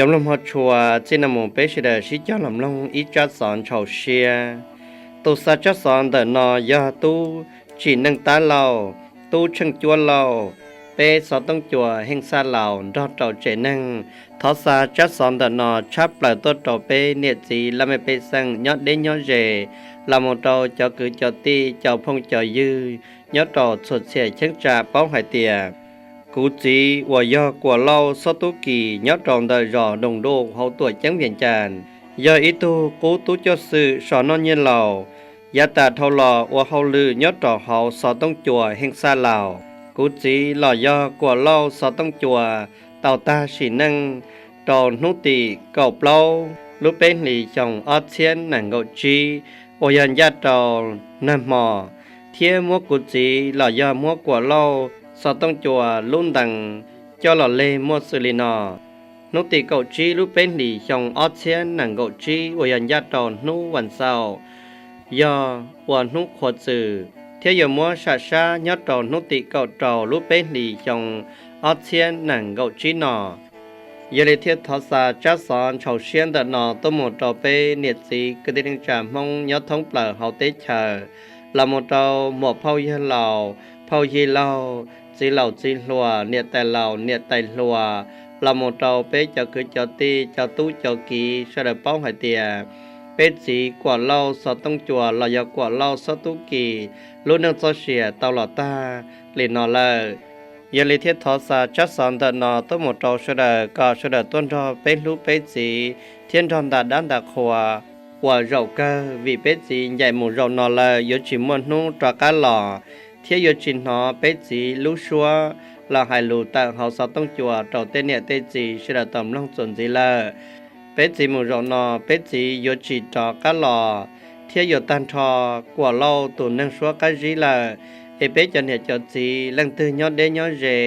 Cov mloog mog tshua, txij no mus peb sawv daws sib cog los mloog ib tsab xov ntxhov siab. Tus xa tsab xov ntawm no yog tub Tsim Neej Tab Lauj, tub Tsheej Cuab Lauj, peb xov tooj cua Heej Xaj Laus nrog rau tsev neeg. Thov xa tsab xov ntawm no tshab plaws tuaj rau peb niam txiv laj mej pej xeem nyob deb nyob ze, los mus rau cov kwv cov tij cov phooj cov ywg nyob rau txhua txhia cheeb tsam paub hais tias kuv txiv uas yog Kuam Lauj Xob Tub Kis nyob rau ntawm zos Doos Duj hauv tuam ceeb Vias Cas, yog ib tug qub tub coj xwm so noj nyiaj laus, yav tas dhau los ua hauj lwm nyob rau hauv xov tooj cua Heej Xaj Laus. Kuv txiv los yog Kuam Lauj xov tooj cua tau tag sim neej rau hnub tim kaum plaub lub peb hlis xyoo ob txhiab nees nkaum tsib uas yog ncaj rau nag hmo, thiab muab kuv txiv los yog muab Kuam Lauj xov tooj cua lub ntees coj los leg muaj xws li no. Hnub tim kaum tsib lub peb hlis xyoo ob txhiab nees nkaum tsib uas yog ncaj rau hnub vas xaum, yog ua hnub qhuav txwm thiab yuav muab sam sab nyob rau hnub tim kaum rau lub peb hlis xyoo ob txhiab nees nkaum tsib no. Yog li thiaj thov xa tsab xov ntxhov siab ntawm no tuaj mus rau peb niam txiv kwv tij neej tsa Hmoob nyob thoob plaws hauv teb chaws, los mus rau muam phauj yawg laus, phauj yij laug, txiv laus txiv hluas, niam tais laus niam tais hluas, los mus rau peb cov kwv cov tij cov tub cov kiv sawv daws paub hais tias peb txiv Kuam Lauj xov tooj cua los yog Kuam Lauj Xob Tub Kis lub neej txoj sia tau los tag li no lawm. Yog li thiaj thov xa tsab xov ntawm no tuaj mus rau sawv daws kom sawv daws tuaj nrog peb hlub peb txiv thiab nrog nta dab nta qhua uas zaum kawg, vim peb txiv ncaim mus zaum no lawm yuav tsis muaj hnub rov qab los, thiab yuav tsis hnov peb txiv lub suab los hais lus tawm hauv xov tooj cua rau tej niam tej txiv sawv daws tau mloog txuas ntxiv lawm. Peb txiv mus zaum no peb txiv yuav tsis rov qab los, thiab yuav tag nrho Kuam Lauj tus neeg suab qab zib lawm. Es peb cov niam cov txiv leej twg nyob deb nyob ze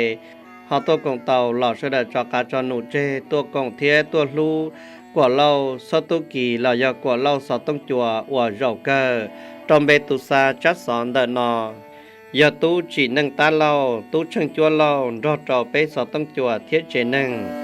ho tuaj koom tau los sawv daws tso qav tso num tseg tuaj koom thiab tuaj hlub Kuam Lauj Xob Tub Kis los yog Kuam Lauj xov tooj cua uas zaum kawg rau npe tus xa tsab xov ntawm no yog tub Tsim Neej Tab Lauj, tub Tsheej Cuab Lauj nrog rau peb xov tooj cua thiab tsev neeg.